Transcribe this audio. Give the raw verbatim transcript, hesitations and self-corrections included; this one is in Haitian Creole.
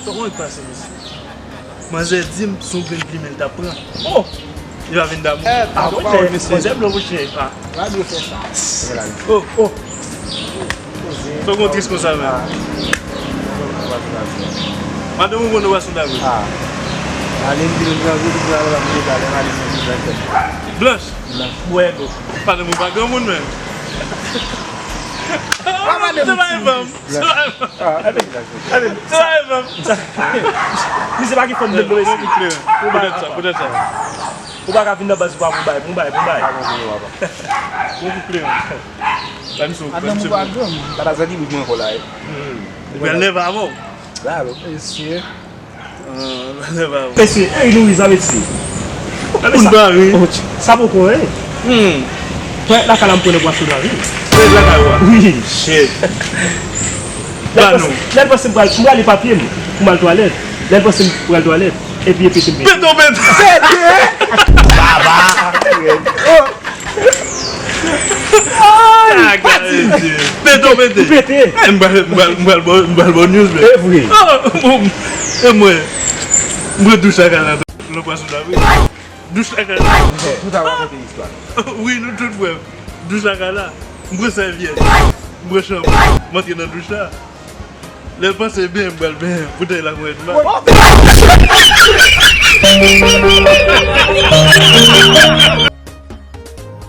Kòman w pase, mesye? Manzè di m se yon grenn plimen l t ap pran. Oh! Li pa vin damou. Eh, ah, pardon, ok, pardon, mesye. Manzè blan, monchè. Ah. Pa dwe fè sa. Oh, oh. Fòk mwen tris konsa, men. Ah. Madanm ou konn nou pa sou lavi. Ah. Ale m di nou nan vil, pou ale m di talè, ale m di talè. Blanch. Blanch. Bwè dlo. Madanm ou pa granmoun, men. Ah, madanm se pa yon fanm. Se pa yon fanm. Ah, ale, ale. Se pa yon fanm. Misye pa gen fanm de dlo isi. Poutèt sa, poutèt sa. Ou pa ka vin nan baz ou pa pou bay, pou bay, pou bay. Bon, pou kleren. Sa misye, sa misye. Madanm ou pa granm. Sa ta zanti bouch mwen ankò la, eh. Hmm. Li pral nève avè w. Bravo. Mesye. Ah, li pral nève avè w. Mesye, ey, Louise, a mesye. Koun ba wi. Oh, sa poko, eh. Hmm. Twalèt lakay la m konnen pwason la, wi. Twalèt lakay ou a? Wi. Shit. Lè l panse, lè l panse m pral, m prale papye m pou m al twalèt. Lè l panse m pral twalèt. Epi e pete m pete. Pete w pete! Pete! Baba! Oh! Ay, pati! Pete w pete! Pete! Eh, m pral, m pral, m pral ba w, m pral ba w news, men. E vre. Oh, e mwen, m pran douch lakay la, lè pwason la, wi. Douch lakay la. Tout a rakonte istwa. Wi, nou tout frè m. Douch lakay la. M pran sèvyèt. M pran chanpou. M antre nan douch la. Lè l panse benyen, m pral benyen. Boutèy la mwen la.